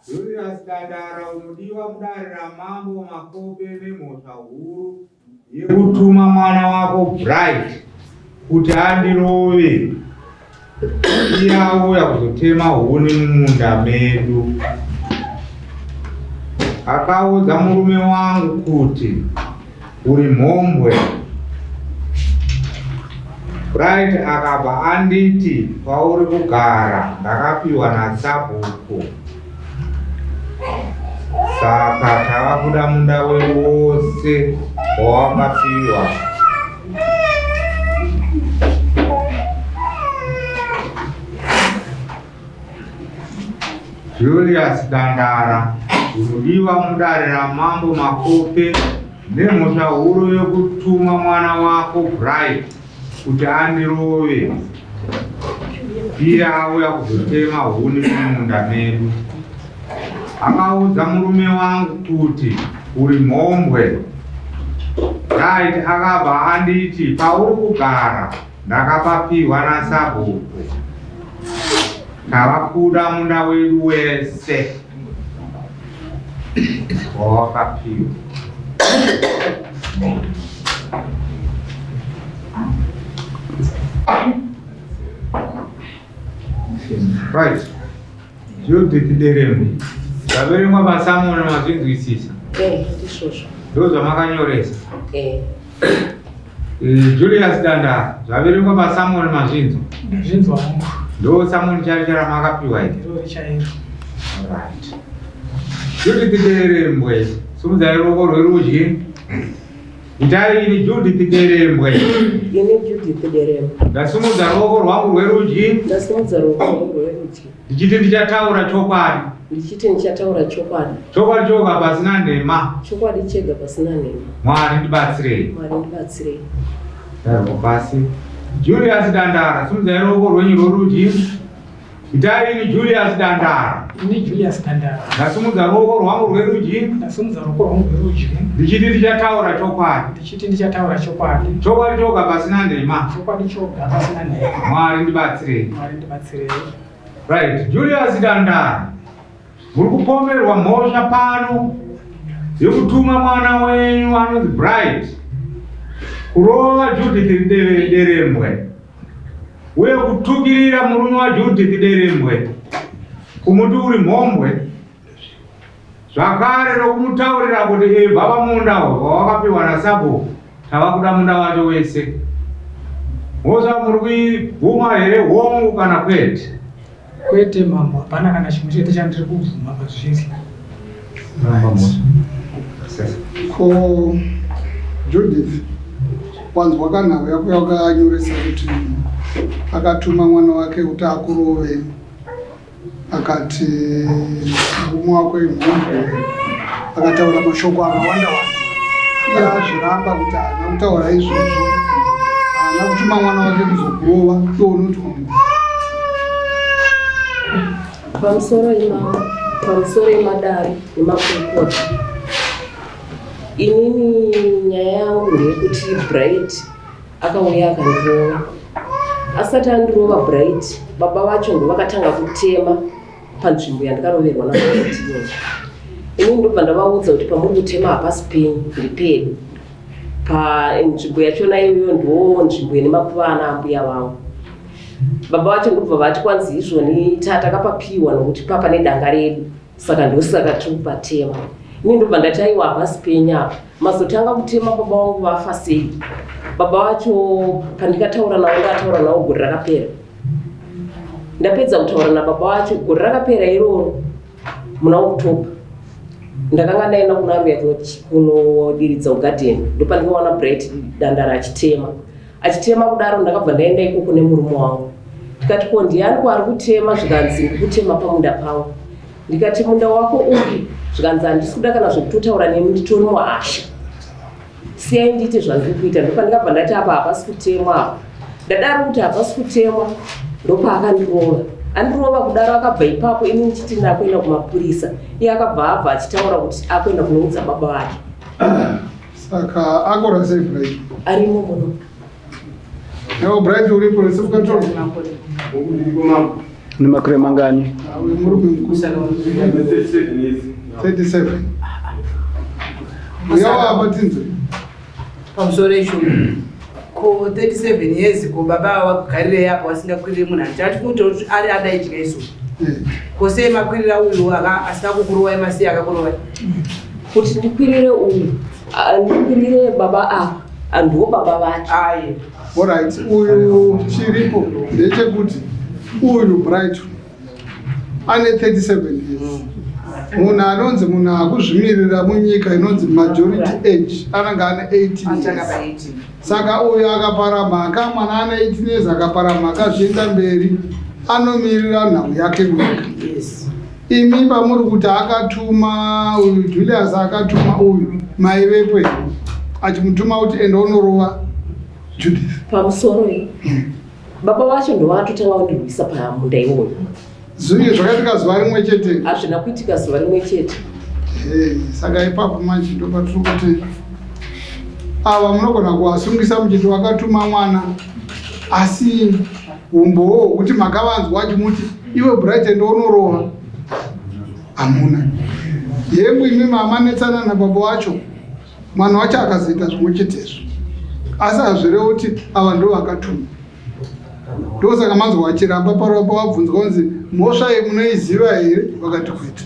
Julius Dandara unodiwa mudare raMambo Makope nemhosva huru yekutuma mwana wako Bright kuti andirove iye auya kuzotema huni mumunda medu. Akaudza murume wangu kuti uri mhombwe. Bright akabva anditi pauri kugara ndakapiwa nasabhuku saka tava kuda munda wedu wose wawakapiwa. Julius Dandara unodiwa mudare raMambo Makope nemhosva huru yekutuma mwana wako Bright kuti andirove iye auya kuzotema huni mumunda medu. Akaudza murume wangu kuti uri mhombwe. Bright akabva anditi pauri kugara Ndakapapiwa nasabhuku tava kuda munda wedu wese wawakapiwa. Right. Judith Deremwe. Zvaverengwa pasamona mazvinzwisisa. Eh, ndizvozvo. Ndozvamakanyoresa. Eh. Eh, Julius Danda, zvaverengwa pasamoni mazvinzwa. Ndazvinzwa hangu. Ndo samoni chairo charamakapiwa iri. Ndiro chairo. Right. Judith Derembwe, sumudzai ruoko rwerudyi. Itai ini Judith Derembwe. Ini Judith Derembwe. Ndasumudza ruoko rwangu rwerudyi. Ndasumudza ruoko rwangu rwerudyi. Ndichiti ndichataura chokwadi. Ndichiti ndichataura chokwadi. Chokwadi choga pasina nhema. Chokwadi chega pasina nhema. Mwari ndibatsirei. Mwari ndibatsirei. Tarwa pasi. Julius Dandara, sumudzai ruoko rwenyu rworudyi. Itai ini Julius Dandara. Ini Julius Dandara. Ndasumudza ruoko rwangu rwerudyi. Ndasumudza ruoko rwangu rwerudyi. Ndichiti ndichataura chokwadi. Ndichiti ndichataura chokwadi. Chokwadi choga pasina nhema. Chokwadi choga pasina nhema. Mwari ndibatsirei. Mwari ndibatsirei. Right, Julius Dandara. Muri kupomerwa mhosva pano yekutuma mwana wenyu anonzi Bright kurova Judith Derembwe uye kutukirira murume waJudith Derembwe kumuti uri mhombwe zvakare nokumutaurira kuti ibva pamunda wawakapiwa nasabhuku tava kuda munda wacho wese. Mhosva muri kuibvuma here hongu kana kwete? Kwete mambo, hapana kana chimwe chete chandiri kubvuma pazviri. Ko Judith, wanzwa kanhau yako yakanyoresa kuti akatuma mwana wake kuti akurove akati murume wako imhombwe akataura mashoko akawanda wanda iye azviramba kuti haana kutaura izvozvo haana kutuma mwana wake kuzokurova iwe unoti pamusoro pamusoro yemadare nemakurukota inini nyaya yangu ndeyekuti bright Akauya akandirova. Asati andirova Bright, baba vacho ndovakatanga kutema panzvimbo yandikaroverwa naBright iyoyo. Ini ndobva ndavaudza kuti pamuri kutema hapasi penyu, ndepedu. Panzvimbo yachona iyoyo ndo nzvimbo ine makuva ana ambuya vangu. Baba vacho ndobva vati kwanzi izvoni takapapiwa nokuti papa nedanga redu. Saka ndosaka tiri kupatema. Ini ndobva ndati aiwa hapasi penyu apa. Mazotanga kutema baba vangu vafa sei? Baba vacho pandikataura navo ndakataura navo gore rakapera. Ndapedza kutaura nababa vacho gore rakapera iroro muna October. Ndakanga ndaenda kuna Ambuya kunodiridza kugadheni ndopandikawana Bright Dandara achitema. Achitema kudaro ndakabva ndaenda ikoko nemurume wangu ndikati ko ndiani ko ari kutema zvikanzi ndikutema pamunda pangu ndikati munda wako upi zvikanzi handisi kuda kana zvekutotaura nemi nditori muhasha siyai ndiite zvandiri kuita ndopandikabva ndati apa hapasi kutemwa apa ndadaro kuti hapasi kutemwa ndopaakandirova andirova kudaro akabva ipapo ini ndichiti ndakuenda kumapurisa iye akabva abva achitaura kuti akuenda kunoudza baba vake Saka akora sei Bright? Arimo muno. Ewo Bright uripo rese ukatora. Ndiripo mambo. Une makore mangani? Uyu murume mukuru. 37. Uya wapa tinzwe. Pamusoro icho ko 37 years, ko baba vagarirei apo vasingakwiriri munhu? Handiti kuti ari adaidya isu? Ko sei makwirira uyu asina kukurovai, masiya akakurovai? Kuti ndikwirire uyu, ndikwirire baba ava, andiwo baba vacho. Aye. Alright, uyu chiripo ndechekuti uyu Bright ane 37 years. Munhu anonzi munhu akuzvimirira munyika inonzi majority age anenge ane 18 Anotanga pa years. 18. Saka uyu akapara mhaka, mwana ane 18 years akapara mhaka zvienda mberi, anomirira nhau yake wega. Imi pamuri kuti akatuma uyu Julius, akatuma uyu, maivepo here achimutuma kuti enda unorova Judith? Pamusoro iyi, baba vacho ndovakatotanga kundirwisa pamunda iwoyo. Zvinge zvakaitika zuva rimwe chete? Hazvina kuitika zuva rimwe chete. Hey, saka ipapo manje ndopatiri kuti ava munogona kuvasungisa muchiti wakatuma mwana, asi umbowo hwokuti makavanzwa achimuti iwe Bright ndounorova hamuna. Yemwe imi mamanetsana nababa wacho, mwana wacho akazoita zvimwe chetezvo, asi hazvirevo kuti ava ndo vakatuma. Ndosaka manzwa vachiramba parapa vabvunzwa kunzi mhosva iyi munoiziva here, vakati kwete,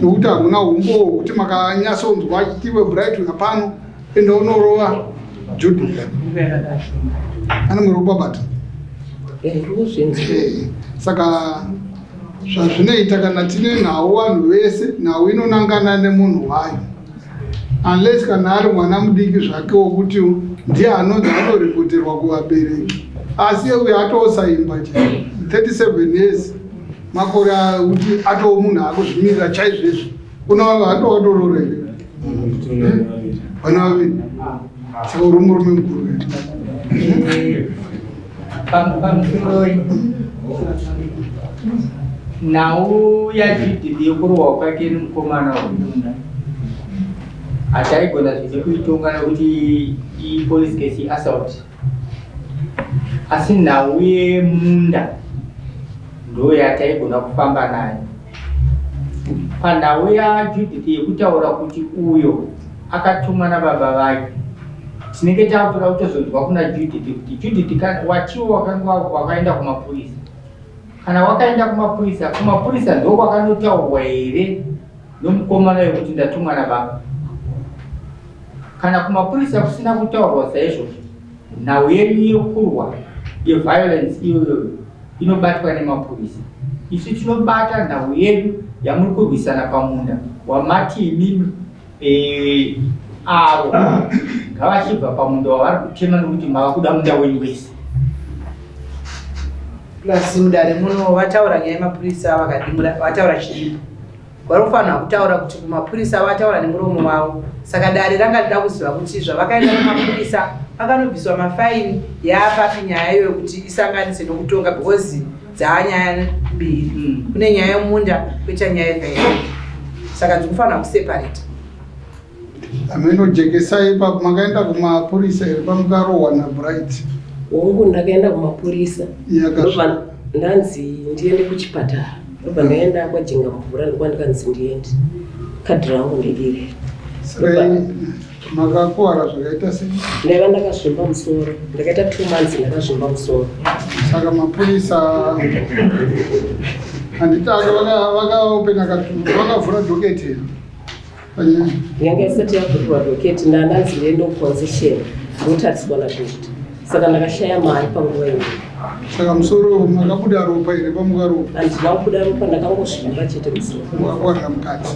nokuti hamuna umbowo hwekuti makanyatsonzwa achiti iwe Bright hapano enda unorova Judith. Ane muri kubabata. Ndozvinzwa. Saka zvazvinoita kana tine nhau, vanhu vese nhau inonangana nemunhu wayo, unless kana ari mwana mudiki zvake wokuti ndiye anonzi anorepoterwa kuvabereki, asi uyu atoosaimba chai 37 years, makore akuti atoo munhu akuzvimirira chaizvezvi. Una hatowatorora here? Vana vaviri. Saka uri murume mukuru here? Pamusoro, nhau yaJudith yekurohwa kwake nemukomana uyu hataigona zvine kuitonga nekuti ipolice case, iassault, asi nhau yemunda ndo yataigona kufamba nayo. Panhau yaJudith yekutaura kuti uyo akatumwa nababa vake, tinenge takutoda kutozonzwa kuna Judith kuti Judith, watiwo wakanga wakaenda kumapurisa, kana wakaenda kumapurisa, kumapurisa ndo kwakanotaurwa here nomukomana wekuti ndatumwa nababa? Kana kumapurisa kusina kutaurwa saizvozvo, nhau yedu yekurwa yeviolence iyoyoyo inobatwa nemapurisa. Isu tinobata nhau yedu yamuri kurwisana pamunda wamati imimi avo ngavachibva pamunda wavari kutema nekuti mava kuda munda wenyu wese. Plus mudare muno vataura nyaya yemapurisa, vakadimura vataura chiripo. Vari kufanira kutaura kuti kumapurisa vataura nemuromo wavo. Saka dare ranga rida kuziva kuti zvavakaenda kumapurisa pakanobviswa mafaini yaapapi nyaya iyoyo, kuti isanganise nokutonga, because dzaanyaya mbiri. Kune nyaya yemunda, kwoita nyaya yeviolence, saka dzikufanira kuseparata. Aminojekesai ipapo, makaenda kumapurisa here pamukarohwa naBright? Hongu, ndakaenda kumapurisa. Yakasvika. Ndobva ndanzi ndiende kuchipatara, ndobva ndaenda kwaJenga mvura, ndokwandikanzi ndiende, kadhi rangu ndeiri. Saka makakuwara zvakaita sei? Ndaiva ndakazvimba musoro, ndakaita 2 months ndakazvimba musoro. Saka mapurisa handiti vakaopena, vakavhura docket here panyaya? Yanga isati yavhurwa docket. Ndandanzi ndiende kuconcession ndotariswa nadoctor, saka ndakashaya mari panguva iyoyo. Saka musoro makabuda ropa here pamukaropa? Handina kubuda ropa, ndakangozvimba chete musoro. Wakakuwarira mukati?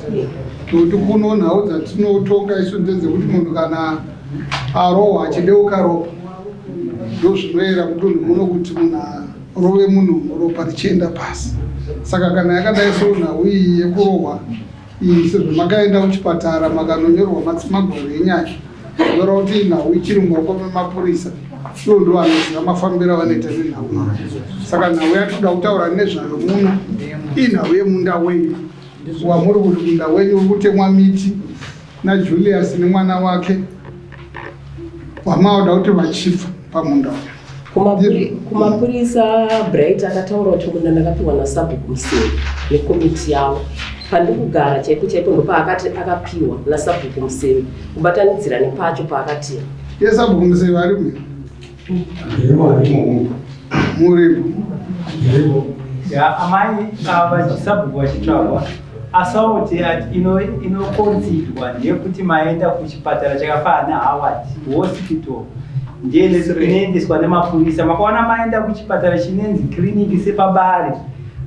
Nokuti kuno nhau dzatinotonga isu ndedzekuti munhu kana arohwa achideuka ropa, ndo zvinoyera mudunhu muno kuti munhu arove munhu ropa richienda pasi. Saka kana yakadai so nhau iyi yekurohwa iyi, sezvamakaenda kuchipatara makanonyorwa matsimagwaro enyaya, zvinoreva kuti nhau ichiri mumaoko memapurisa. Ivo ndo vanoziva mafambiro avanoita nenhau iyi. Saka nhau yatinoda kutaura nezvayo muno inhau yemunda wenyu wamuri kuti munda wenyu uri kutemwa miti naJulius nemwana wake, wamauda kuti vachibva pamunda uyu. Kumapurisa Bright akataura kuti munda ndakapiwa nasabhuku Museve nekomiti yavo. Pandikugara chaipo chaipo ndopaakati akapiwa nasabhuku Museve kubatanidzira nepacho paakati. Yesabhuku Museve arimo? Muripo. Ya amai ava chisabhuku vachitsvagwa assault inokonzirwa ndeyekuti maenda kuchipatara chakafanana neHoward Hospital ndiye inoendeswa nemapurisa. Makaona maenda kuchipatara chinenzi kiriniki sepabare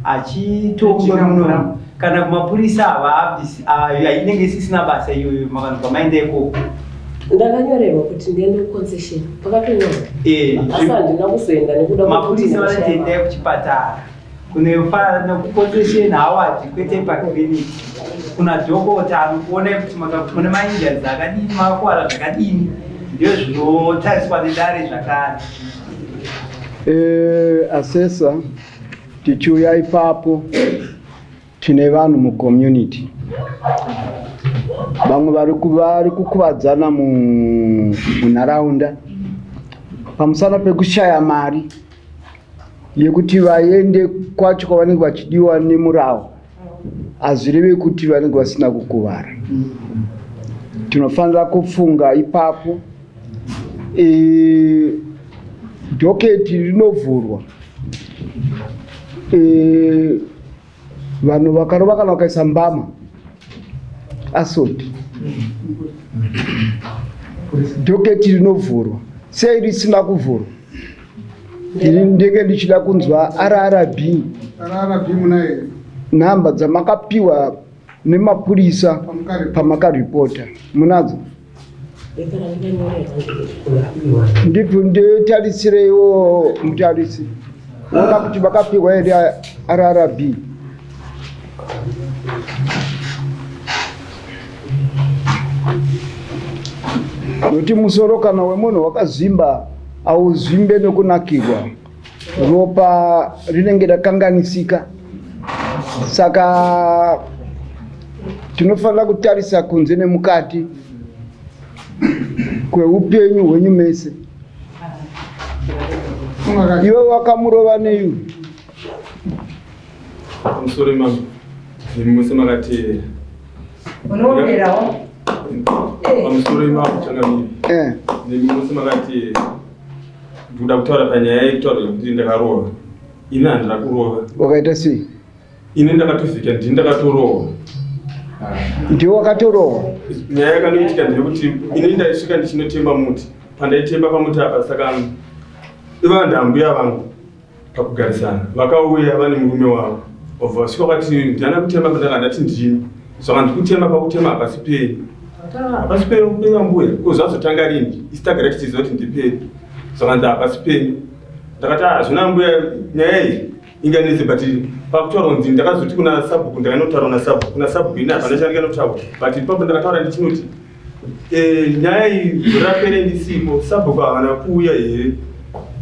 achitongwe muno kana kumapurisa havabvisi inenge isisina basa iyoyo makanzwa maenda ikoko. Ndakanyorerwa kuti ndiende kuconcession pakatonyorwa asi handina kuzoenda nekuda kwekuti Mapurisa vanoti ndakashaya endai kuchipatara kunofanana nekuconcession Howard kwete pakiriniki kuna dhokota anokuonai kuti mune mainjuries akadini makakuwara zvakadini ndiyo zvinotariswa nedare zvakare. Assessor, tichiuya ipapo tine vanhu mucommunity vamwe vari kukuvadzana munharaunda pamusana pekushaya mari yekuti vaende kwacho kwavanenge vachidiwa nemurawo. Hazvirevi kuti vanenge vasina kukuvara. Tinofanira kufunga ipapo. Dhoketi rinovhurwa. Vanhu vakarova kana vakaisa mbama assault, dhoketi rinovhurwa. Sei risina kuvhurwa? Ndenge ndichida kunzwa RRB. RRB munayo? Nhamba dzamakapiwa nemapurisa pamakaripota munadzo? Nditariseiwo mutarisi, ona kuti vakapiwa here RRB. Nokuti musoro kana wemunhu wakazvimba hauzvimbe nokunakirwa, ropa rinenge rakanganisika. Saka tinofanira kutarisa kunze nemukati kweupenyu hwenyu mese. Iwe wakamurova nei? Pamusoro imambo, nemi mose makateerera. Unoongerawo? Pamusoro imambo changamire. Nemi mose makateerera. Ndikuda kutaura panyaya yekutaura yekuti ndakarova. Ini handina kurova. Wakaita sei? Ini ndakatosvika ndini ndakatorohwa. Ndiwe wakatorohwa? Nyaya yakanoitika ndeyekuti ini ndaisvika ndichinotemba muti. Pandaitemba pamuti apa saka iva ndambuya vangu pakugarisana vakauya vane murume wavo vabva vasvika vakati ndiana kutema pandanga ndati ndini saka ndikutema pakutema hapasi penyu hapasi penyu penyu ambuya ko zvazotanga rini isi tagara tichiziva kuti ndipenyu saka nzi hapasi penyu ndakati hazvina ambuya nyaya iyi inganetse but pakutaura kunzi ndakazoti kuna sabhuku ndakanotaura na sabhuku kuna sabhuku ini hapana chandikanotaura but ipapo ndakataura ndichinoti nyaya iyi gore rapere ndisipo sabhuku havana kuuya here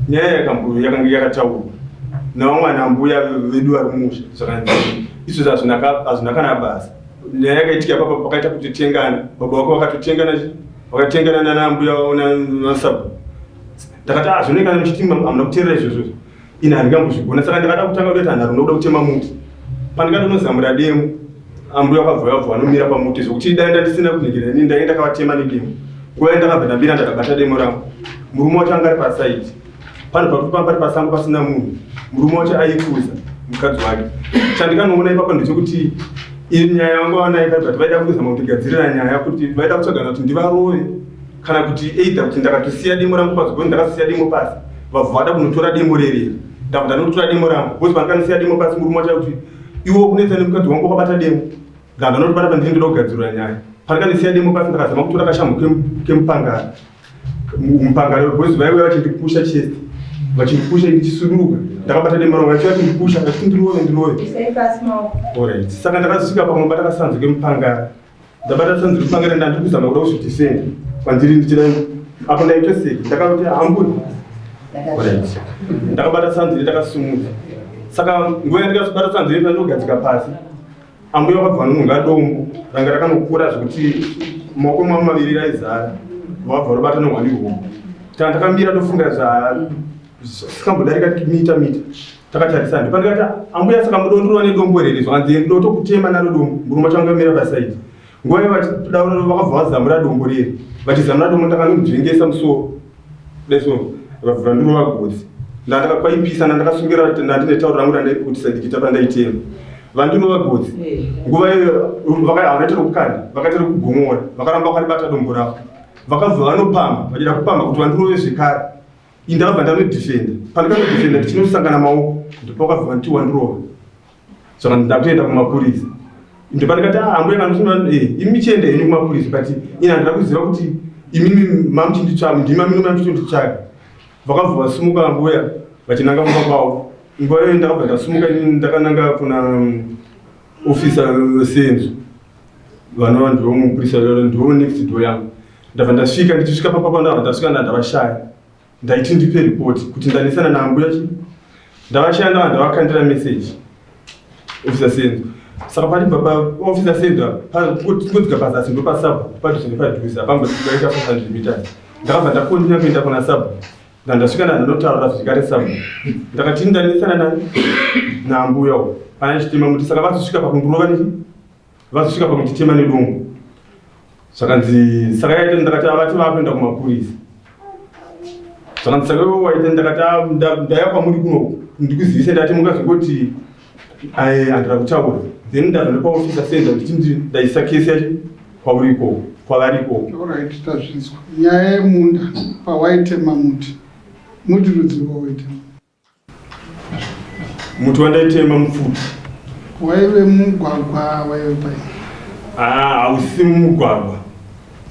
nyaya yakange yakataurwa navamwe ana mbuya vedu vari mumusha zvakanzi izvozvo hazvina kana basa. Nyaya yakaitika papa pakaita kuti tengana baba wako vakatotengana vakatengana nana mbuya vavo nasabhuku. Ndakati zvinoikana muchiti hamuna kuteerera izvozvo ini handingambozvigona saka ndakada kutanga kutoita nharo ndokuda kutema muti pandikatonozamura demo ambuya vakabva vabva vanomira pamuti zvekuti dai ndandisina kunhikira ini ndainge ndakavatema nedemo nguva yandakabva ndamira ndakabata demo rangu murume wacho anga ari pasaidi pano pakuti pari pasango pasina munhu murume wacho aikuza mukadzi wake chandikanoona ipapo ndechekuti iri nyaya yavanga vanayo but vaida kuzama kutigadzirira nyaya kuti vaida kutsvagana kuti ndivarove kana kuti either kuti ndakatosiya demo rangu pasi because ndakasiya demo pasi vabva vada kunotora demo rerera ndabva ndanotora demo rangu because pandakanosiya demo pasi murume wacho kuti iwe kunetsa nemukadzi wangu wakabata demo ndabva ndanotobata pandiri ndoda kugadzirira nyaya pandakandisiya demo pasi ndakazama kutora kashamhu kemupangara mupangara because vaiuya vachindipusha chest vachindipusha ndichisuduruka ndakabata demo rangu vachiuya vachindipusha vachiti ndirove ndirove alright saka ndakazosvika pamwe kasanzu kemupangara ndabata sanzu remupangara ndandiri kuzama kuda kuzvidefend kwandiri ndichida apo ndaitoseka ndakati hamburi alright ndakabata sanzu iri ndakasumudza saka nguva yandikazobata sanzu iri ndandogadzika pasi ambuya vakabva vanonhonga dombo ranga rakanokura zvekuti maoko mavo maviri raizara vabva robata nehwani huru tanga takamira tofunga zva Sikambodarika mita mita takatarisana. Ndipandikati ambuya saka mudondorova nedombo here zvakanzi ndotokutema naro dombo. Murume wacho anga amira pasaidi. Nguva iyo vachida vakabva vazamura dombo riri. Vachizamura dombo ndakanomdzvengesa musoro. Dai so vabva vandirova gotsi. Ndandakakwaipisa ndandakasungira ndandine tauro rangu randaiputisa dikita pandaitema. Vandirova gotsi. Nguva iyo vakaita rekukanda, vakaita rekugomora, vakaramba vakaribata dombo ravo. Vakabva vanopamha, vachida kupamha kuti vandirove zvekare. Ini ndakabva ndanodefenda. Pandakanodefenda tichinosangana maoko ndipo vakabva vanditi wandirova. Saka ndakutoenda kumapurisa. Ndopandikati ah ambuya kana eh imi chienda henyu kumapurisa but ini handina kuziva kuti imimi mamuchinditsvaga ndimi mamino mamuchitonditsvaga. Vakabva vasimuka ambuya vachinanga kumba kwavo. Nguva iyoyo ndakabva ndasimuka inini ndakananga kuna officer Senzo. Vanova ndivo mupurisa ndivo next door yangu. Ndabva ndasvika ndichisvika papa ndabva ndasvika ndavashaya. Ndaiti ndipe report kuti ndanesana naambuya chi ndavashaya ndava ndavakandira message officer Senzo. Saka pandibva pa officer Senzo kungodzika pazasi ndopasabhuku padhuze nepadhuze apambodarika 500 meters. Ndakabva ndakondinya kuenda kuna sabhuku. Ndandasvika ndanotaura zvekare sabhuku. Ndakati ndanesana nani naambuya uko. Pana chitema muti saka vazosvika pakundirova nechi vazosvika pakunditema nedombo. Zvakanzi saka yaita ndakati avati vakuenda kumapurisa. Zvakanzi saka iwe waita ndakati ah, ndaya kwamuri kunoku ndikuzivise ndati mungazongoti handira kutaura then ndabva ndopaofisa senza ndichiti ndaisa kesi yacho kwauri ikoko kwavari ikoko. Alright, tazvinzwa. Nyaya yemunda pawaitema muti muti rudzi wawaitema? Muti wandaitema mupfuti. Waive mugwagwa waive pai? Ah, hausi mugwagwa.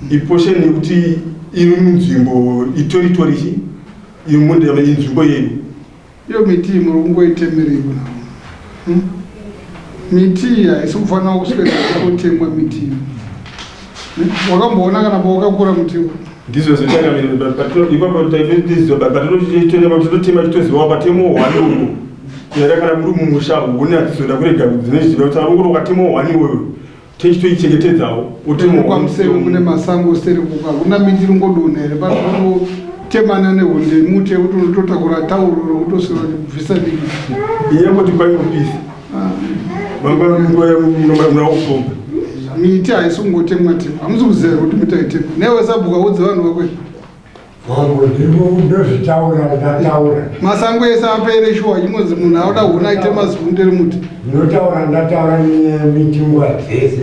Iposheni yekuti iri munzvimbo itoritori chi iri munda inzvimbo yedu. Iyo miti iyi muri kungoitemerei kuna hmm? Miti iyi haisi kufanira kuswera kutemwa miti iyi. Hmm? Wakamboona kana pawakakura muti uyu? Ndizvo zvichangamire ipapo patinotema chitoziva patemo hwani uko yara kana muri mumusha huni hatizoda kurega dzinoziva kuti ungoro ukatema hwani iwoyo techitoichengetedzawo otema kwamuseve mune masango seri kuko hakuna miti ringodonha here panotemana nehonde yemuti yekuti unototakura tauro rokutoswera kubvisa diki inyangoti kwaingopisa muna October miti haisi kungotemwa temwa hamusi kuziva here kuti miti haitemwa newe sabhuku audze vanhu vakwe Mambo ndiko ndozvitaura ndataura. Masango ese apere shuwa chingonzi munhu auda kuona aite mazibunde remuti. Ndinotaura ndataura miti nguva dzese.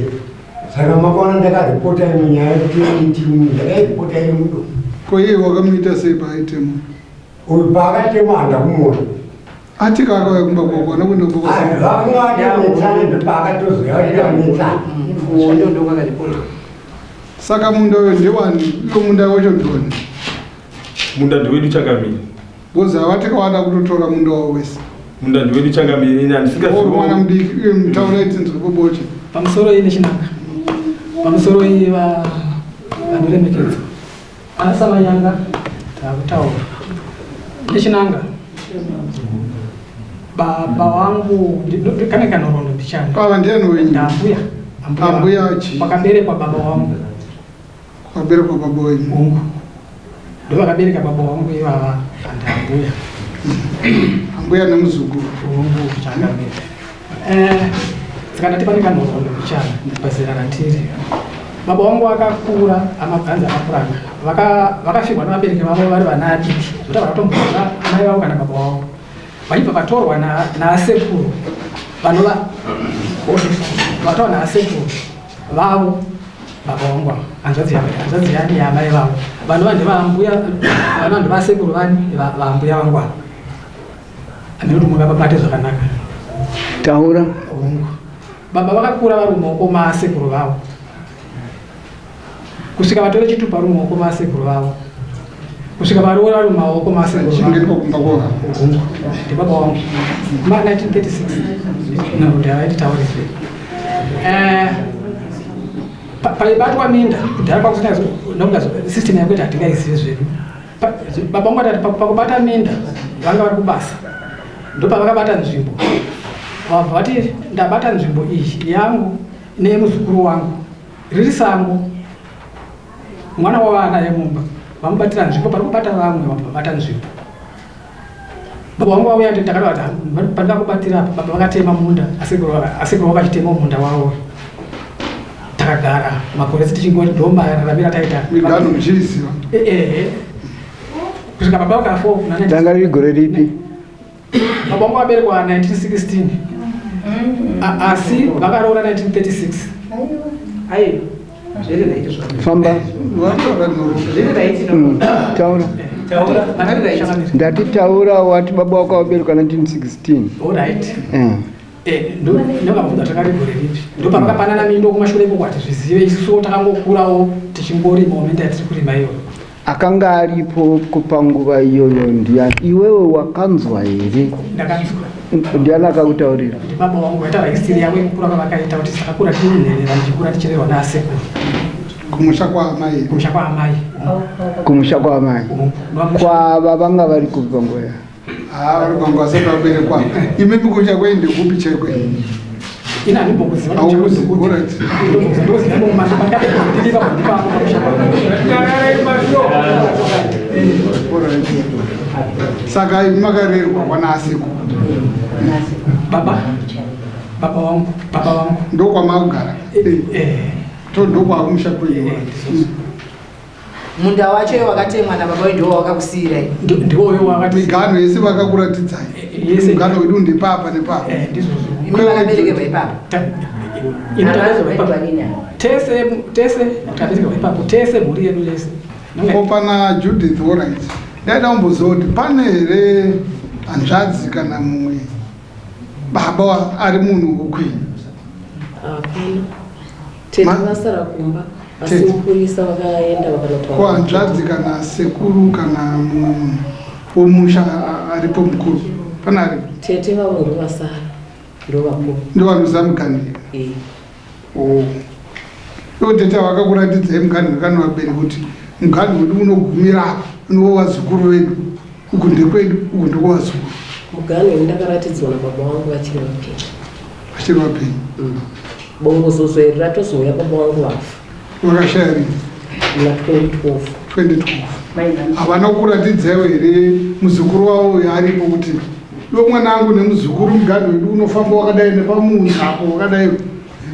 Saka makaona ndakaripota imwe nyaya yekuti miti ndakairipota iri mudo. Ko iye wakamuita sei paaitema? Uyu paakatema handakumuona. Ati kakauya kumba kwako ana kuenda kumba kwako. Vanga vatonetsana ndopaakatozouya vachitonetsana. Hondo ndokakaripota. Saka munda uyo ndewani? Iwo munda wacho ndewani? Munda ndewedu changamire. Because havati kawada kutotora munda wavo wese. Munda ndewedu changamire ini handisingazivi. Uri mwana mudiki uye mutaura itinzwe boboche. Pamusoro iyi nechinanga. Pamusoro iyi va vanoremekedzwa. Ana Samanyanga takutaura. Nechinanga. Baba wangu kane kanorondo mbichana. Baba ndiani wenyu? Ndambuya. Ambuya chii? Kwakaberekwa baba wangu. Kwakaberekwa baba wenyu. Hongu. Ndovakabereka baba wangu ivava andambuya. Ambuya nemuzukuru. Hongu changamire. Eh, saka ndati pane kanhoroondo mbichana pazera randiri. Baba wangu akakura amabvanzi amapuranga. Vakafirwa nevabereki vavo vari vana adiki. Zvekuti havakatomboona amai vavo kana baba vavo. Vachibva vatorwa naasekuru vanova vatorwa naasekuru vavo baba vangu ava hanzvadzi hanzvadzi yani yaamai vavo vanova ndevambuya vanova ndevasekuru vani vaambuya vangu ava. Handina kuti mungavabate zvakanaka. Taura. Hongu. Baba vakakura vari mumaoko maasekuru vavo. Kusvika vatore chitupa vari mumaoko maasekuru vavo. Kusvika varoora vari mumaoko maasekuru vavo. Chengetwa kumba kwavo. Hongu. Ndibaba vangu. Ma 1936. No, ndavaititaurire. Eh, paibatwa minda kudhara kwakusina nonga system yakuita hatingaizive zvedu. Baba vangu vatati pakubata minda vanga vari kubasa ndopavakabata nzvimbo vabva vati ndabata nzvimbo iyi yangu neyemuzukuru wangu riri sango mwana wavana yemumba vamubatira nzvimbo pari kubata vamwe vabva vabata nzvimbo. Baba vangu vauya ndakada kuti pandida kubatira apa baba vakatema munda asekuru vakachitema munda wavo. Takagara makore ese tichingoti ndomararamira taita. Miganhu muchiiziva? Eh. Kusvika baba vakafa kuna Tanga riri gore ripi? Baba vangu vaberekwa 1916. Asi vakaroora 1936. Aiwa. Zviri right zvako. Famba. Zviri right Taura. Taura. Zviri right. Ndati taura wati baba wako vaberekwa 1916. All right. Ndokabvunza takari gore ripi ndopavakapanana mindo kumashure ikoko hatizvizive isusuwo takangokurawo tichingorimawo minda yatiri kurima iyoyo. Akanga aripo panguva iyoyo ndiani? Iwewe wakanzwa here? Ndakanzwa. Ndiani akakutaurira? Ndibaba vangu vaitaura history yavo yekukura kwavakaita kuti takakura tiri nherera ndichikura tichirerwa naasekuru. Kumusha kwaamai. Kumusha kwaamai. Kumusha kwaamai. Kwava vanga vari kupi panguva iyo? Haa vari panguva vasati vaberekwa. Imi kumusha kwenyu ndekupi chaiko? Ini handimbokuziva. Haukuzi, alright. Ndoziva ndakaberekwa ndiri ipapo pamusha pangu. Alright. Saka imi makarerwa kwana asekuru. Baba. Baba wangu, baba wangu. Ndokwamakugara. To ndokwakumusha kwenyu. Munda wacho iwo wakatemwa nababa wenyu ndiwo wakakusiyirai. Ndiwoyo wakati. Miganho yese vakakuratidzai. Mugano wedu ndepapa nepapa. Ndizvozvo. Imi makaberekerwa ipapo. Ini takaberekerwa ipapo. Tese tese takaberekerwa ipapo tese mhuri yedu yese. Ko pana Judith alright. Ndaida kumboziva kuti pane here hanzvadzi kana mumwe baba ari munhu wokwenyu? Hapana. Tete vasara kumba asi Tete. mupurisa vakaenda vakanotaura. Ko hanzvadzi kana sekuru kana mumwe munhu womusha aripo mukuru pane aripo? Tete vavo ndovasara ndovakuru. Ndovanoziva muganhu Eh. Oh. Ivo tete vakakuratidzai muganhu kana vabereki kuti muganhu wedu unogumira apa unova vazukuru vedu uku ndekwedu uku ndekwevazukuru. Muganhu ini ndakaratidzwa nababa vangu vachiri vapenyu. Vachiri vapenyu. Bongozozo iri ratozouya baba vangu vafa. Vakashaya rini? Muna 2012. 2012. Havana kukuratidzaiwo here muzukuru wavo uyo aripo kuti iwe mwana wangu nemuzukuru muganhu wedu unofamba wakadai nepamunhu apo wakadai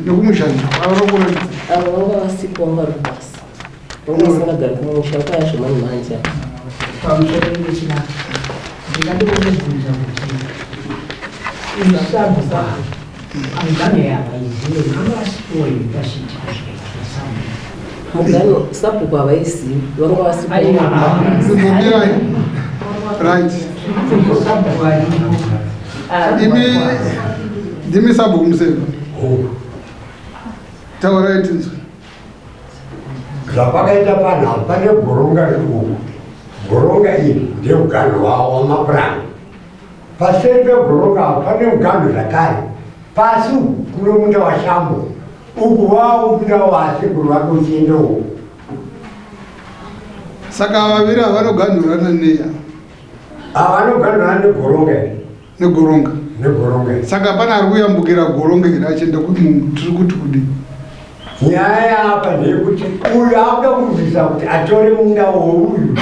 nekumushanza havana kukuratidza. Avo vanga vasipo vanga vari kubasa. Vanga vasingagari kumusha vakauya zvemanje manje. Pamusoro pechinaka ndingade kumubvunza kuti isabhuku muganho yavaizive vanga vasipo here pachiitiko chikaitika sabhuku? Muganho sabhuku havaizivi vanga vasipo. Mumbirai. Right. Sabhuku aripo. Imi ndimi sabhuku Museva. Taurai tinzwe. Zvapakaita panhu apa pane goronga riri uku. Goronga iri ndemuganho wavo wamapuranga. Paseri pegoronga apa pane muganho zvakare. Pasi uku kuno munda waShambo. Uku wavo munda wasekuru vake uchienda uku. Saka vaviri ava vanoganhurana nei ava? Ava vanoganhurana negoronga iri. Negoronga. Negoronga iri. Saka pane ari kuyambukira goronga here achienda tiri kuti kudii? Nyaya yaapa ndeyekuti uyu akuda kurwisa kuti atore munda wouyu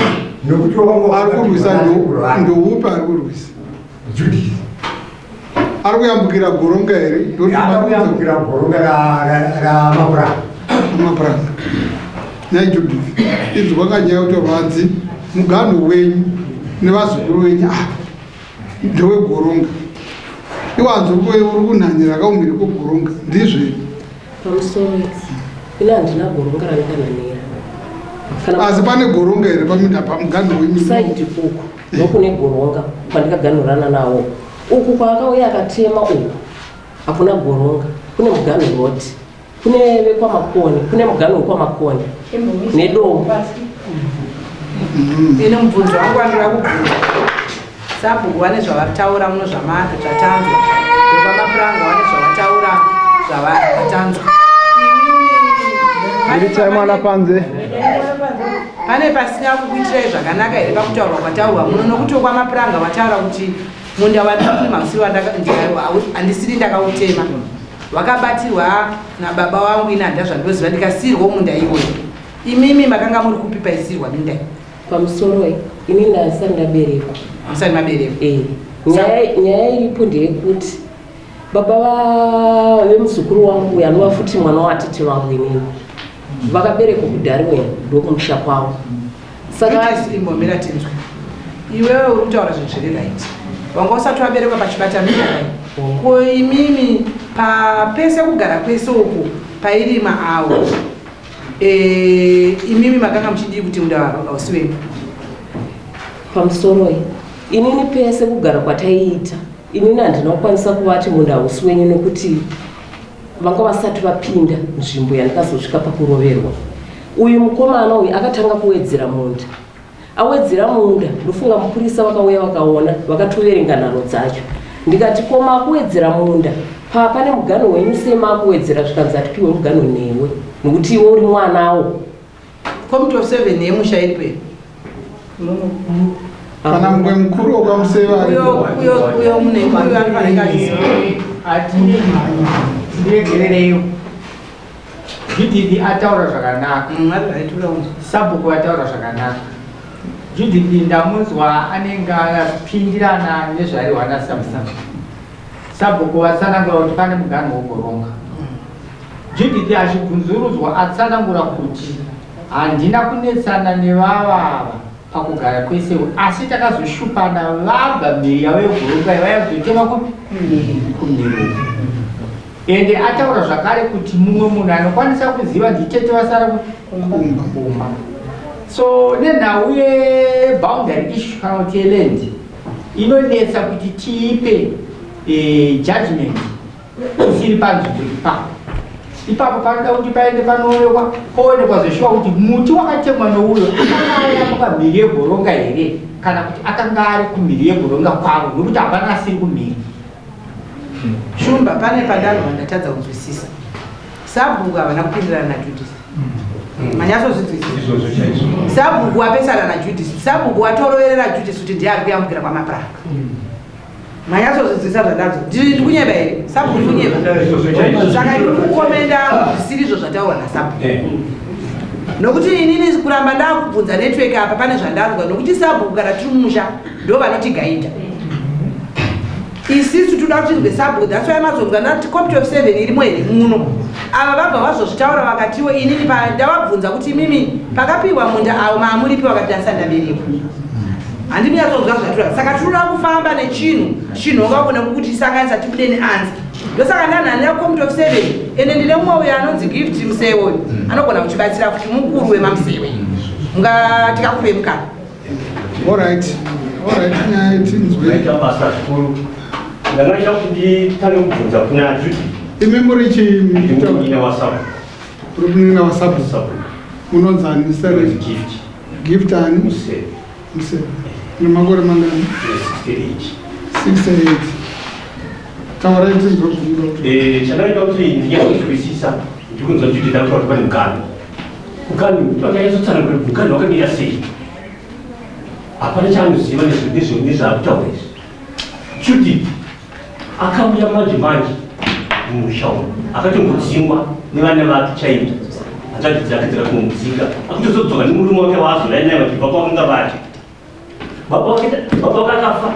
nokuti wanga Ari kurwisa ndoupi ari kurwisa? Judith. Ari kuyambukira goronga here? Ari kuyambukira goronga ramapuranga. Ramapuranga. Nhai Judith, inzwa kanyaya kuti rwadzi muganho wenyu nevazukuru venyu apa ndewegoronga. Iwanzo uri kunhanyira kaumire kwegoronga ndizvo here? Pamusoro ini handina goronga randikanhanira. Asi pane goronga here paminda pamuganho wenyu? Saidi uku ndokune goronga kwandikaganhurana nawo. Uku kwaakauya akatema uku hakuna goronga, kune muganho road, kune vekwaMakoni, kune muganho wekwaMakoni nedombo. Ini mubvunzo wangu wandinoda kubvunza sabhuku vane zvavataura muno zvatanzwa, vekwamapuranga vane zvavataura zvatanzwa. Buritsai mwana panze. Pane pasina kukuitirai zvakanaka here pakutaurwa kwataurwa muno? Nokuti wekwamapuranga wataura kuti munda wandiri usiri handisiri ndakautema, wakabatirwa nababa wangu, ini handina zvandinoziva, ndikasiyirwa munda iwoyo. Imimi makanga muri kupi paisiyirwa minda iyi? Pamusoro ini ndasati ndaberekwa. Musati maberekwa? Eh. Nyaya iripo ndeyekuti baba vemuzukuru wangu uyu anova futi mwana watete vangu inini vakaberekwa kuDarwin ndokumusha kwavo. Saka imbomira tinzwe. Iwewe uri kutaura zvinhu zviri right. Wanga usati waberekwa pachibatamira kai. Ko imimi papese kugara kwese uku pairima awo e, imimi makanga muchidii kuti munda hausi wenyu? Pamusoroi, inini pese kugara kwataiita inini handina kukwanisa kuvati munda hausi wenyu nekuti vanga vasati vapinda nzvimbo yandikazosvika pakuroverwa. Uyu mukomana uyu akatanga kuwedzera munda, awedzera munda ndofunga mupurisa vakauya vakaona vakatoverenga nhano dzacho. Ndikati ko makuwedzera munda paa pane muganho wenyu sei makuwedzera? Zvikanzi atipiwe muganho newe nekuti iwe uri mwanawo. Committee of 7 yemusha iripo here? Kana mumwe mukuru wokwaMuseva aripo. Uyo mune uyo anofanira achiziva. Ndiregerereiwo. Judith ataura zvakanaka. Sabhuku ataura zvakanaka. Judith ndamunzwa anenge apindirana nezvairwa naSabhuku. Sabhuku vatsanangura kuti pane muganhu wogoronga. Judith achibvunzurudzwa atsanangura kuti handina kunetsana nevavava pakugara kwese asi takazoshupana vabva mhiri yavo yegoronga vaya kuzotema kupi kumhiri uku. Ende ataura zvakare kuti mumwe munhu anokwanisa kuziva nditete vasara kumba. So nenhau yeboundary issue kana kuti yeland inonetsa kuti tiipe judgment isiri panzvimbo ipapo. Ipapo panoda kuti paende panoonekwa poonekwa zveshuwa kuti muti wakatemwa nouyo akanga ayambuka mhiri yegoronga here kana kuti akanga ari kumhiri yegoronga kwavo nokuti hapana asiri kumhiri. Shumba, pane pandanzwa ndatadza kunzwisisa. Sabhuku havana kupindirana naJudith. Manyatsozvinzwisisa? Sabhuku wapesana naJudith. Sabhuku watoroverera Judith kuti ndiye ari kuyambukira kwamapuranga. Manyatsozvinzwisisa zvandanzwa? Ndiri ndikunyeba here? Sabhuku ndikunyeba. Saka ndiri kukomenda zvisiri izvo zvataurwa nasabhuku. Nokuti inini kuramba ndakubvunza network apa pane zvandanzwa nokuti sabhuku kana tiri mumusha ndo vanotigaidha. Isisu toda kuti tinzwe sabhuku, that's why mazonzwa ndati committee of 7 irimo here muno. Ava vabva vazozvitaura vakatiwo inini ndavabvunza kuti imimi pakapiwa munda avo maamuripi vakati ndasati ndaberekwa. Handinyatsonzwa zvatura. Saka tinoda kufamba nechinhu chinhonga kune kuti tisanganisa tibude neansa. Ndosaka ndanhanira committee of 7 ende ndine mumwe uyo anonzi Gift Musewe uyu anogona kutibatsira kuti mukuru wemaMusewe. Tikakupe mukana. Alright. Alright, nyaya tinzwe. Maita basa zvikuru. Ndanga kuti nditange kubvunza kuna Judith. Imi muri chii? Munin'ina waSabhuku. Uri munin'ina waSabhuku. Munonzi ani? Zita renyu? Gift. Gift ani? Museve. Museve. Une makore mangani? 68. 68. Taurai tinzwe zvamunoda kuti. Chandaida kuti ndinyatsonzwisisa ndikunzwa Judith akutaura kuti pane muganhu. Muganhu vakanyatsotsana kuti muganhu wakamira sei. Hapana chaanoziva nezvaakutaura izvi. Judith akauya manje manje mumusha umu akatombodzingwa nevana vake chaivo hanzvadzi dzake dzakatomomudzinga akutozodzoka nemurume wake waazouya naye vachibva kwavanga vari. Baba vake akafa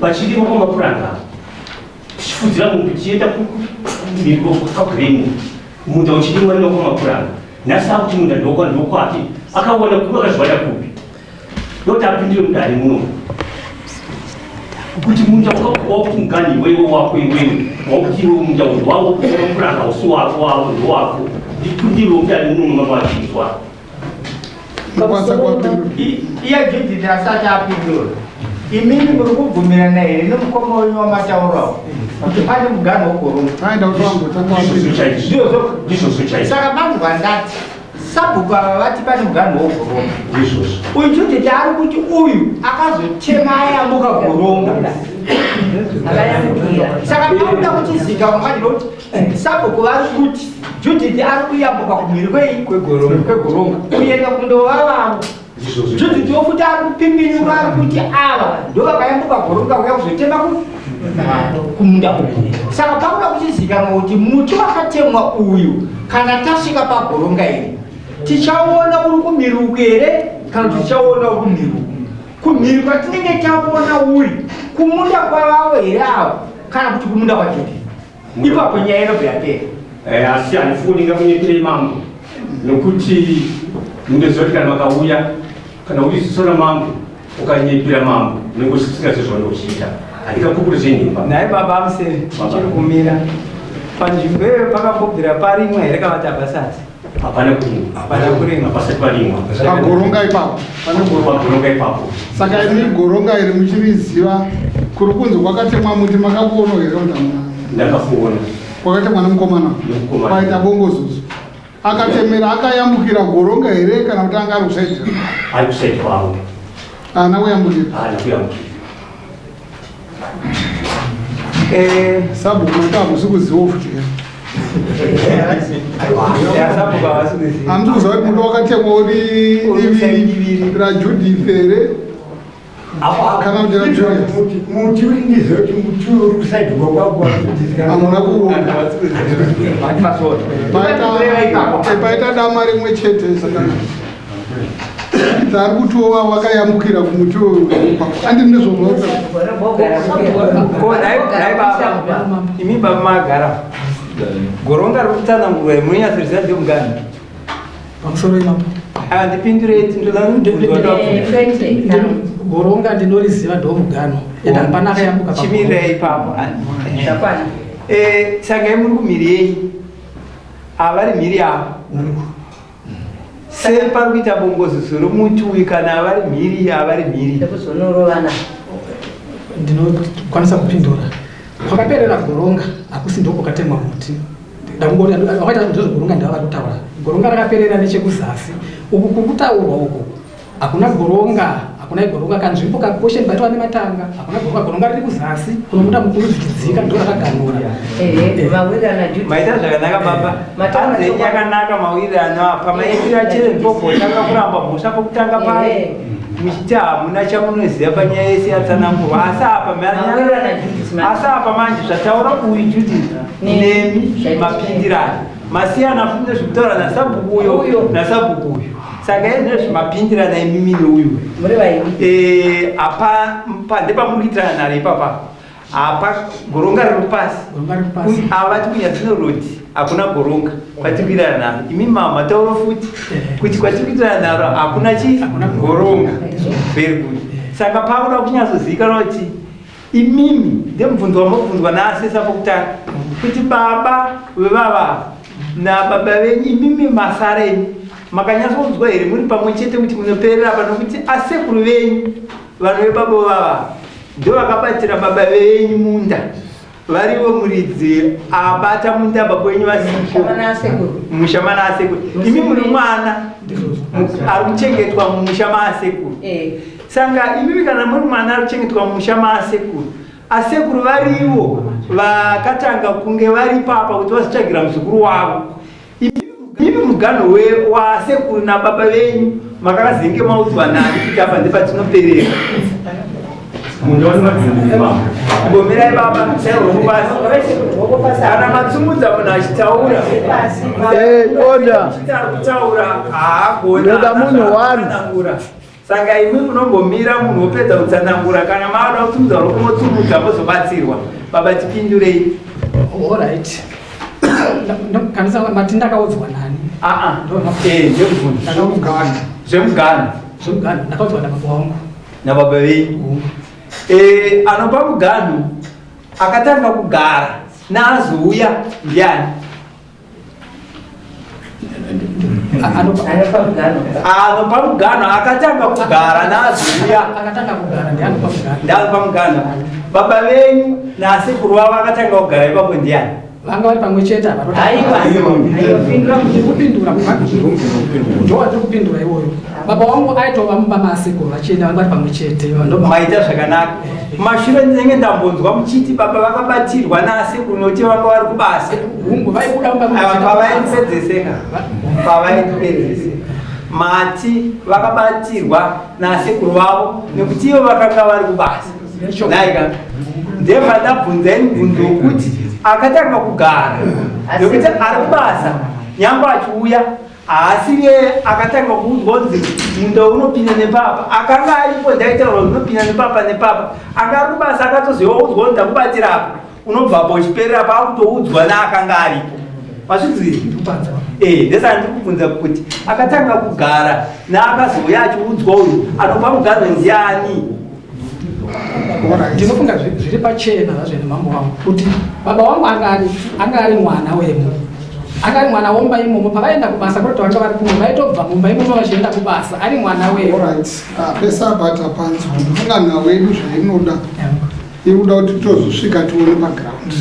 vachirima kwamapuranga tichifudzira mombe tichienda kumhiri kwagreni munda uchirimwa nemakwamapuranga nhasi akuti munda ndokwake akaona kupi akazviwana kupi ndokuti apindire mudare muno kuti munda wakuti mugani iwewe wako iwewe wakuti iwe munda uyu wako mapuranga usi wako wako ndowako ndipindire mudare muno mamachinzwa Iye Judith asati apindura, imimi muri kubvumirana here nemukoma wenyu wamataurawo kuti pane muganhu wogoronga? Saka manzwa ndati sabhuku ava vati pane muganhu wogoronga. Uyu Judith ari kuti uyu akazotema ayambuka goronga. Saka pakuda kuchizika manje nokuti Sabhuku vari kuti Judith ari kuyambuka kumhiri kwei kwegoronga kuenda kundovavavo. Judith wofuti ari kupimbinyura ari kuti ava ndovakayambuka goronga kuya kuzotema kumunda uku. Saka pakuda kuchizikanwa kuti muti wakatemwa uyu kana tasvika pagoronga iri tichaona uri kumhiri uku here kana kuti tichaona uri kumhiri uku. Kumhiri kwatinenge taona uri Kumunda kwavavo here avo kana kuti kumunda kwaJudith? Ipapo nyaya inobva yapera. Eh, asi handifungi ndingakunyepere mambo nokuti munoziva kuti kana vakauya kana uri ziso ramambo ukanyepera mambo unenge usingazivi zvaunenge uchiita handingapupuri zvenhimba Nhai baba Amuseri, muchiri kumira panzvimbo iyoyo pakambobvira parimwa here kana kuti hapasati? Hapana kurimwa. Hapana kurimwa. Hapasati parimwa. Pagoronga ipapo. Pane goronga. Pagoronga ipapo. Saka imi goronga iri muchiriziva kuri kunzi kwakatemwa muti makakuona here kuti hamuna? Ndakakuona. Kwakatemwa nemukomana. Nemukomana. Kwaita bongozozo. Akatemera akayambukira goronga here kana kuti anga ari kusaidira? Ari kusaidi kwangu. Haana kuyambukira. Haana kuyambukira. Eh, sabhuku mati hamusi kuziva futi here? Hamusi kuziva kuti muti wakatemwa uri divi raJudith here kana kuti raJulius? Muti uri ndiziva kuti muti uri kusaidi kwakwangu Hamuna kuona. Paita dama rimwe chete saka ari kutiwo wakayambukira kumuti uyu andi ndizvozvo. Ko nhai nhai baba, imi baba magara. Goronga riri kutsanangurwa here munonyatsoziva ndemugani? Pamusoro ipapo. Ah, ndipindurei ndinoda kubvunzwa. Goronga ndinoriziva ndomugano ende hapana akayambuka pagoronga. Chimirai ipapo. Eh, saka imi muri kumhiri yenyu. Avari mhiri yavo. Sei pari kuita bongozozo romuti uyu kana avari mhiri avari mhiri? Ndekuzonorovana. Ndinokwanisa kupindura. Kwakaperera goronga hakusi ndiko kwakatemwa muti. Ndakungoti wakaita ndizvo goronga ndava vari kutaura. Goronga rakaperera nechekuzasi. Uku kuri kutaurwa uku hakuna goronga, hakuna goronga kanzvimbo kaposheni paitwa nematanga, hakuna goronga, goronga riri kuzasi kunomuda mukuru zvichidzika ndo rakaganura. Ehe, mawirirana Judith. Maita zvakanaka baba. Mataura Hanzi chokwadi. yakanaka mawirirano apa. Maitira chete ndipo potanga kuramba mhosva pokutanga paye. Muchiti hamuna chamunoziva panyaya yese yatsanangurwa. Asi apa Mawirirana Judith manje. asi apa manje zvataura uyu Judith nemi mapindirano. Masiyana futi nezvekutaura nasabhuku uyo nasabhuku uyu. Saka izvi zvimapindirana imimi neuyu. Muri vaini. Eh, apa pa ndepamuri kuitirana nharo ipapa. Apa goronga riri pasi. Avati kunyadzino road hakuna goronga kwatiri kuitirana nharo. Imi mama taura futi kuti kwatiri kuitirana nharo hakuna chi goronga. Very good. Saka pakuda kunyatsozivikanwa kuti imimi ndemubvunzo wamobvunzwa naasesa pokutanga kuti baba vevava nababa venyu imimi masara enyu makanyatsonzwa here muri pamwe chete kuti munoperera apa nokuti asekuru venyu vanhu vebaba vava ndo vakabatira baba venyu munda varivo muridzi abata munda baba venyu vasipo musha mana asekuru imi muri mwana ari kuchengetwa mumusha maasekuru saka imimi kana muri mwana ari kuchengetwa mumusha maasekuru asekuru varivo vakatanga kunge vari papa kuti vazotsvagira muzukuru wavo imi muganho wasekuru nababa venyu makazenge maudzwa nani kuti apa ndepatinoperera Gomerai baba, pasi. Kana matsumudza munhu achitaura. Eh, order. Achiti kutaura haagoni. Ndoda munhu one. Kutsanangura. Saka imwi munombomira munhu wopedza kutsanangura kana maada kutsumudza roko motsumudza mozobatsirwa. Baba tipindurei. Alright. Kanisa mati ndakaudzwa nani? Ah ah. Eh, ndemubvunzo. Zvemugano. Zvemugano. Zvemugano ndakaudzwa nababa wangu. Nababa venyu. Eh, anopa mugano akatanga kugara naazouya ndiani? Anopa mugano akatanga kugara naazouya. Akatanga kugara ndianopa mugano. Ndianopa mugano. Baba venyu nasekuru vavo akatanga kugara ipapo ndiani? Vanga vari pamwe chete ava. Aiwa. Ndikupindura ndo watiri kupindura iwoyo. Baba wangu aitova mumba maasekuru vachienda vanga vari pamwe chete. Maita zvakanaka. Mashure ndinenge ndambonzwa muchiti baba vakabatirwa nasekuru nokuti vanga vari kubasa. Hungu vaibuda mumba Ava pavaipedzeseka. Pavaipedzeseka. Mati vakabatirwa nasekuru vavo nekuti ivo vakanga vari kubasa. Naika. Ndebva ndabvunza ini mubvunzo wekuti akatanga kugara nekuti ari kubasa nyangwe achiuya Haasiriye akatanga kuudzwa kunzi munda unopinda nepapa. Akanga aripo ndaitaura kuti unopinda nepapa nepapa. Anga ari kubasa akatoziva udzwa kuti ndakubatira apa. Unobva apa uchiperera apa akutoudzwa naakanga aripo. Mazvinzwira? Eh, ndesaka ndiri kubvunza kuti akatanga kugara naakazouya achiudzwa uyu anopa muganho ndiani? Ndinofunga zviri pachena zvazvo nemambo wangu kuti baba wangu anga ari mwana wemo anga ari mwana womba imomo pavaenda kubasa kwete vanga vari kumwe vaitobva mumba imomo vachienda kubasa ari mwana wemo. Ah, pese apa tapanzwa ndofunga nhau yedu zvainoda iri kuda kuti tozosvika tione paground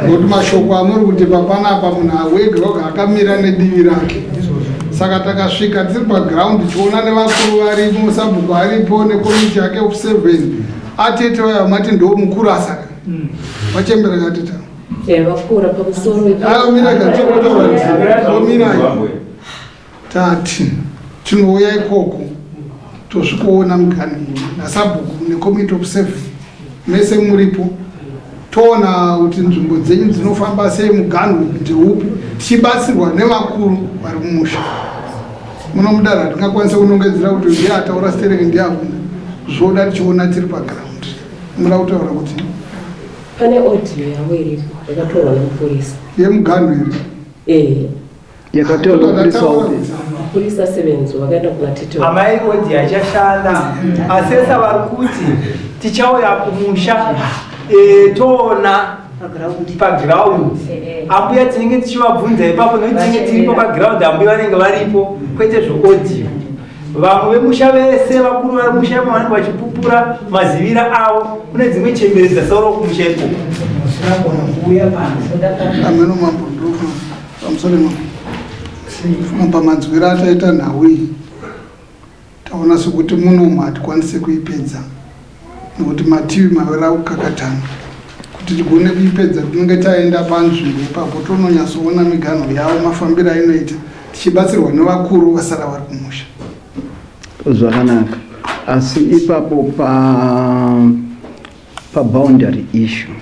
nokuti mashoko amuri kuti papanapa munhu awega oga akamira nedivi rake saka takasvika tiri paground tichiona nevakuru varimo sabhuku aripo nekomiti yake of seven atete vaya vamati ndo mukuru asaka vachembera kateta eh, vakura pamusoro mira katiomirai Tati tinouya ikoko tosvikoona muganhu nasabhuku necommittee of seven mese muripo toona kuti nzvimbo dzenyu dzinofamba sei muganhu ndeupi tichibatsirwa nevakuru vari mumusha muno mudare hatingakwanise kunongedzera kuti ndiye ataura stereki ndiye akuna zvoda tichiona tiri paground muda kutaura kuti pane audio yavo iripo yakatorwa nemupurisa yemuganhu here eh yakatorwa mupurisa upi mapurisa sevenzo vakaenda kuna tete amai odi achashanda asesa vari kuti tichauya kumusha e, toona paground ambuya tinenge tichivabvunza ipapo nokuti tinenge tiripo paground ambuya vanenge varipo kwete zveaudio vamwe vemusha vese vakuru vari musha imo vanenge vachipupura mazivira avo kune dzimwe chembere dzasaurawo kumusha ikoko ameno mambo Pamusoro mambo. Pamanzwiro ataita nhau iyi taona sekuti munomu hatikwanise kuipedza nekuti mativi maviri akukakatana kuti tigone kuipedza tinenge taenda panzvimbo ipapo tononyatsoona miganho yavo mafambiro ainoita tichibatsirwa nevakuru vasara vari kumusha. Zvakanaka asi ipapo pa paboundary issue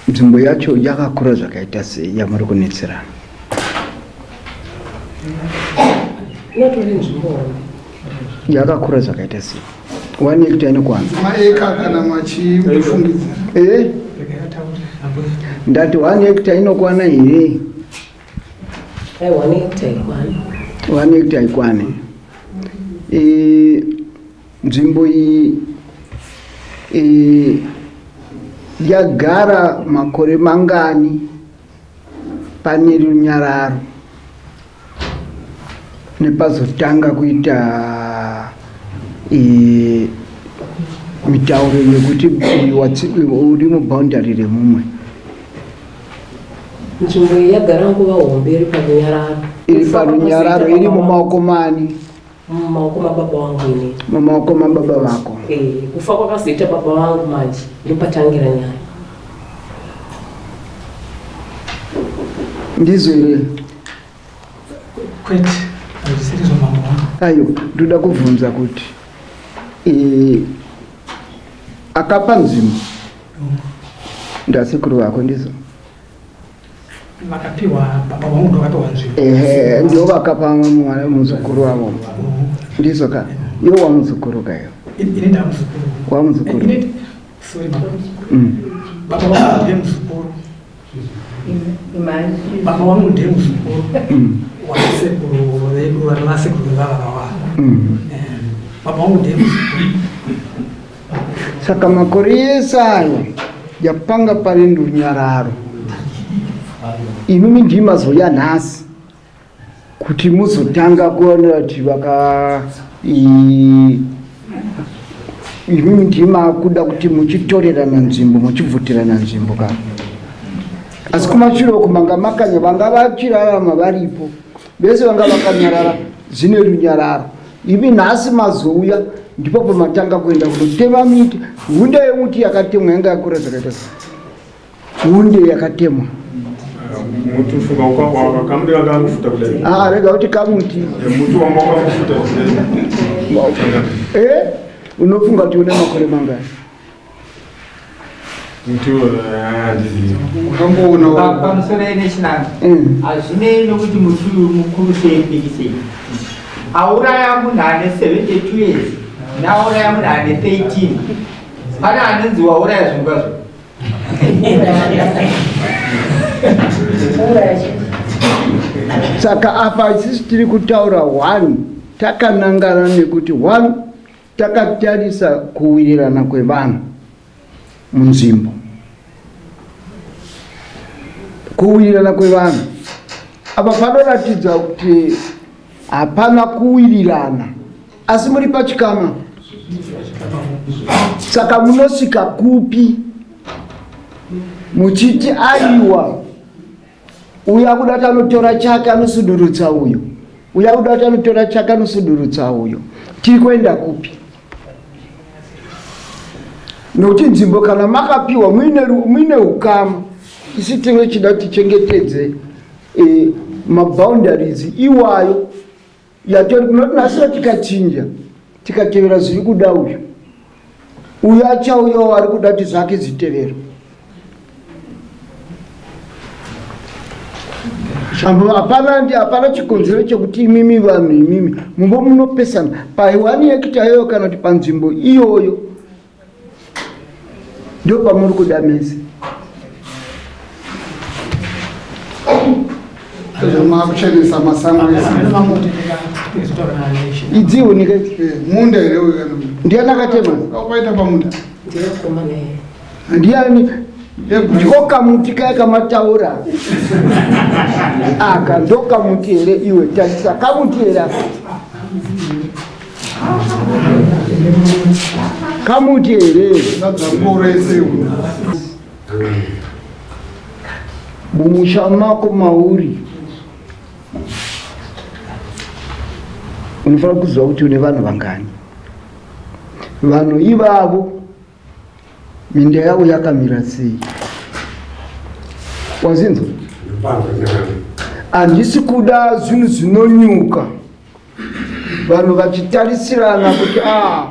Nzvimbo yacho yakakura zvakaita sei yamuri kunetserana? Inotori nzvimbo hombe. Yakakura zvakaita sei? One hectare inokwana. Maeka kana machifungidzira. Eh? Ndati one hectare inokwana here? Ai one hectare ikwane. One hectare ikwane. Eh, Nzvimbo iyi e, yagara makore mangani pane runyararo nepazotanga kuita e, mitauro yekuti uyu uri muboundary remumwe. Nzvimbo iyi yagara nguva hombe iri parunyararo. Iri parunyararo iri mumaoko mani? Mumaoko mababa vangu ini. Mumaoko mababa vako. Eh, kufa kwakazoita baba vangu manje ndopatangira nyaya. Ndizvo here? Kwete, hazvisirizvo mambo wangu. Ayo, ndoda kubvunza kuti eh, akapa nzvimbo ndasekuru vako ndizvo? Vakapiwa baba vangu ndovakapiwa nzvimbo. Ehe, ndio vakapa mwana muzukuru wavo. Ndizvo ka. Iwe wamuzukuru ka iwe. Ini ndamuzukuru. Wamuzukuru. Ini sorry baba. Baba vangu ndiye muzukuru. Baba vangu ndiye muzukuru. Wasekuru vedu vana vasekuru vevava vava. Baba vangu ndiye muzukuru. Saka makore ese aya yapanga pari runyararo, imimi ndimi mazouya nhasi kuti muzotanga kuona kuti vaka imimi ndimi makuda kuti muchitorerana nzvimbo muchibvutirana nzvimbo ka asi kumashure uku manga makanya vanga vachirarama varipo vese vanga vakanyarara zvine runyararo Imi nhasi mazouya ndipo pamatanga kuenda kunotema miti. Hunde yemuti yakatemwa yanga yakura zvakaita sei? Hunde yakatemwa. Muti ufunga wakamuti wakakufuta kudai. Ah, rega kuti kamuti. Muti wanga wakakufuta kudai. Eh? Unofunga kuti une makore mangani? Muti handizivi. Wakamboona Pamusoro nechinanga hazvinei nokuti muti uyu mukuru sei mudiki sei. Auraya munhu ane 72 years nauraya munhu ane 13 pane anonzi wauraya zvinhu kwazvo. Saka apa isusu tiri kutaura one takanangana nekuti one takatarisa kuwirirana kwevanhu munzvimbo, kuwirirana kwevanhu apa panoratidza kuti hapana kuwirirana, asi muri pachikama. Saka munosvika kupi muchiti aiwa, uyu akuda kuti anotora chake anosudurutsa uyu, uyu akuda kuti anotora chake anosudurutsa uyu, tiri kuenda kupi? Nokuti nzvimbo kana makapiwa muine ukama, isi tinge chida kuti tichengetedze maboundaries iwayo yatori kunoti nhasi tikachinja tikatevera zviri kuda uyu, uyu achauyawo ari kuda kuti zvake zvitevero. Hapana chikonzero chekuti imimi vanhu imimi mumbo munopesana pa1 hekita iyoyo kana kuti panzvimbo iyoyo ndio pamuri kuda mese. Makuchenesa masango ese. Idzi unika munda here uyu kana ndiani akatema? Ukaita pamunda. Ndiani? Ndiko kamuti kaya kamataura aka ndo kamuti here iwe? Tarisa kamuti here aka? Kamuti here? Mumusha mako mauri unofanira kuziva kuti une vanhu vangani. Vanhu ivavo minda yavo yakamira sei? Wazinzwa? Handisi kuda zvinhu zvinonyuka vanhu vachitarisirana kuti a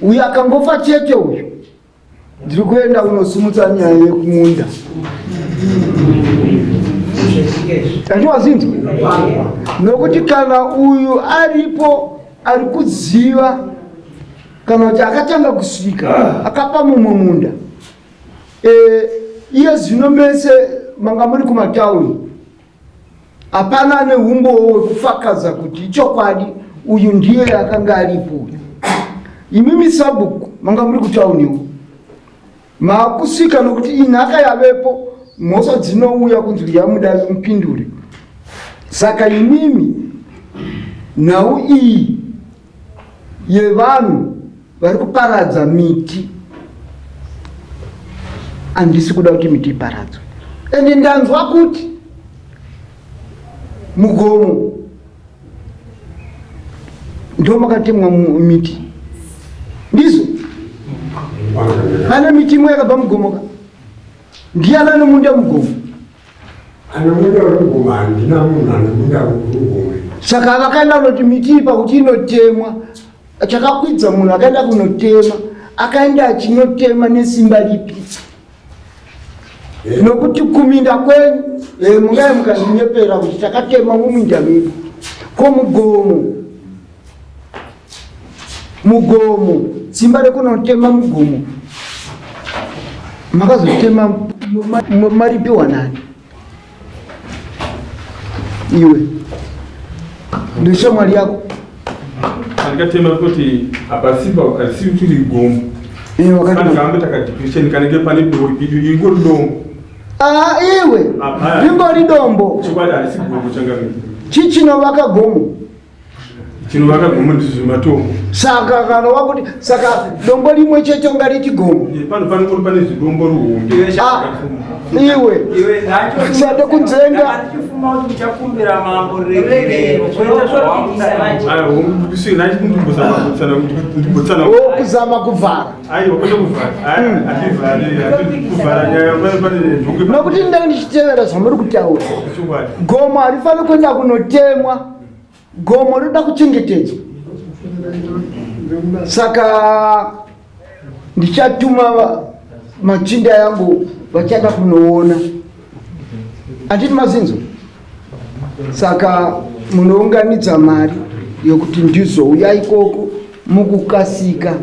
uyu akangofa chete uyu, ndiri kuenda kunosimudza nyaya yekumunda. Andiwazinzwa? Nokuti kana uyu aripo ari kuziva kana kuti akatanga kusvika akapa mumwe munda, iye zvino mese manga muri kumatauni, hapana ane umbowo wekufakaza kuti ichokwadi uyu ndiye akanga aripo uyu. Imimi sabhuku manga muri kutauniwo, maakusvika nokuti inhaka yavepo, mhosva dzinouya kunzi yamuda mupindure. Saka imimi nhau iyi yevanhu vari kuparadza miti, handisi kuda kuti miti iparadzwe. Ende ndanzwa kuti mugomo ndo makatemwa miti, ndizvo? Pane miti imwe yakabva mugomo ka? Ndiani ane munda mugomo? Ane munda wemugomo handina munhu ane munda wemugomo. Saka vakaenda kunoti miti iyi pakuti inotemwa, chakakwidza munhu akaenda kunotema, akaenda achinotema nesimba ripi? Nokuti kuminda kwenyu mungai mukazvinyepera kuti takatema muminda medu. Ko mugomo, mugomo simba rekunotema mugomo makazotema maripiwa nani? Iwe ndishamwari yako. Andikatema kuti hapasipa harisi tiri gomo. Kambe takadipisheni kanenge pane ingori dombo. Ah, iwe ringori dombo. Chokwadi harisi gomo changamire. Chii chinovaka gomo? Chinovaka gomo ndizvo zvematombo. Saka kana wakuti saka dombo rimwe chete ungariti gomo. Pano pano pane zidombo rihombe. Ah, iwe sade kunzenga. Ndichifuma kuti uchakumbira mambo ruregerero kwete zvawakuda. Kuzama kuvhara. Aiwa kwete kuvhara. Hativhari, kuvhara nyaya pane pane Nokuti ndinenge ndichitevera zvamuri kutaura. Gomo harifaniri kuenda kunotemwa. Gomo rinoda kuchengetedzwa. Saka ndichatuma machinda yangu vachada kunoona. Handiti mazinzo? Saka munounganidza mari yokuti ndizouya ikoko mukukasika.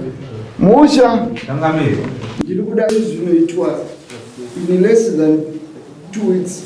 Musha, Changamire. Ndiri kuda izvi zvinoitwa in less than 2 weeks.